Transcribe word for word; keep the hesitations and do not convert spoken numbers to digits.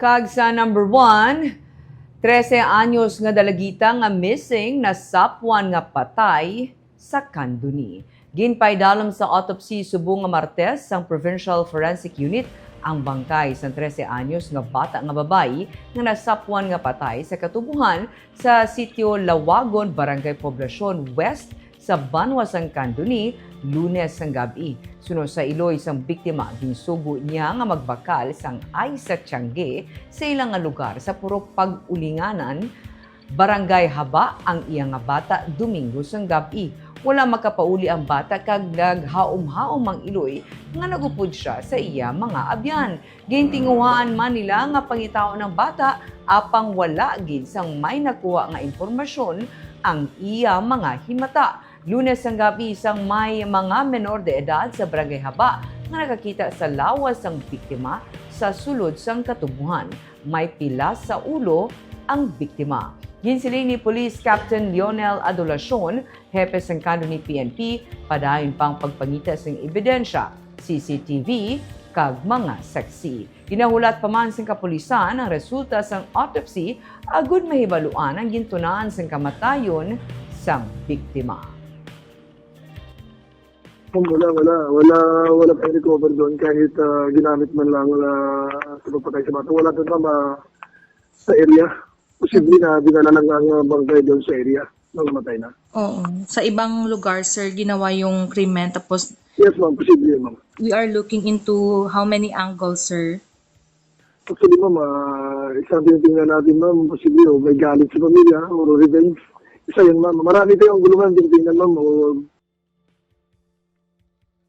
Kag sa number one, trese anyos nga dalagita nga missing, nasapwan nga patay sa Candoni. Ginpaidalom sa autopsy subong nga Martes sang Provincial Forensic Unit ang bangkay sang trese anyos nga bata nga babayi nga nasapwan nga patay sa katubohan sa sitio Lawagon, Barangay Poblacion West, sa banwa sang Candoni, Lunes sang gab-i. Suno sa iloy sang biktima, ginsugo niya nga magbakal sang ice sa tiangge sa ila nga lugar sa Purok Pag-ulinganan, Barangay Haba, ang iya nga bata Domingo sang gab-i. Wala makapauli ang bata kag naghaom-haom ang iloy nga nagupod sia sa iya mga abyan. Gintinguhaan man nila nga pangitaon ang bata, apang wala gid sang may nakuha nga impormasyon ang iya mga himata. Lunes sang gab-i, sang may mga menor de edad sa Barangay Haba nga nakakita sa lawas sang biktima sa sulod sang katubohan. May pilas sa ulo ang biktima. Ginsiling ni Police Captain Lionel Adolacion, hepe sang Candoni P N P, padayon pa ang pagpangita sang ebidensya, C C T V, kag mga saksi. Ginahulat pa man sang kapulisan ang resulta sang autopsy agud mahibaluan ang gintunan sang kamatayon sang biktima. Wala, wala, wala, wala pa recover doon kahit ah, ginamit man lang na sa pagpatay sa bata. Wala doon, ma'am, ah, sa area. Posible na dinala lang ang ah, bangkay doon sa area nang namatay na. Oo. Sa ibang lugar, sir, ginawa yung krimen. Tapos, Yes, ma'am. Posible yun, ma'am. We are looking into how many angles, sir? Actually, ma'am, ah, isang tinitingnan natin, ma'am, posible o may galit sa pamilya or revenge. Isa yun, ma'am. Marami tayong gulo, ma'am, tinitingnan, ma'am, o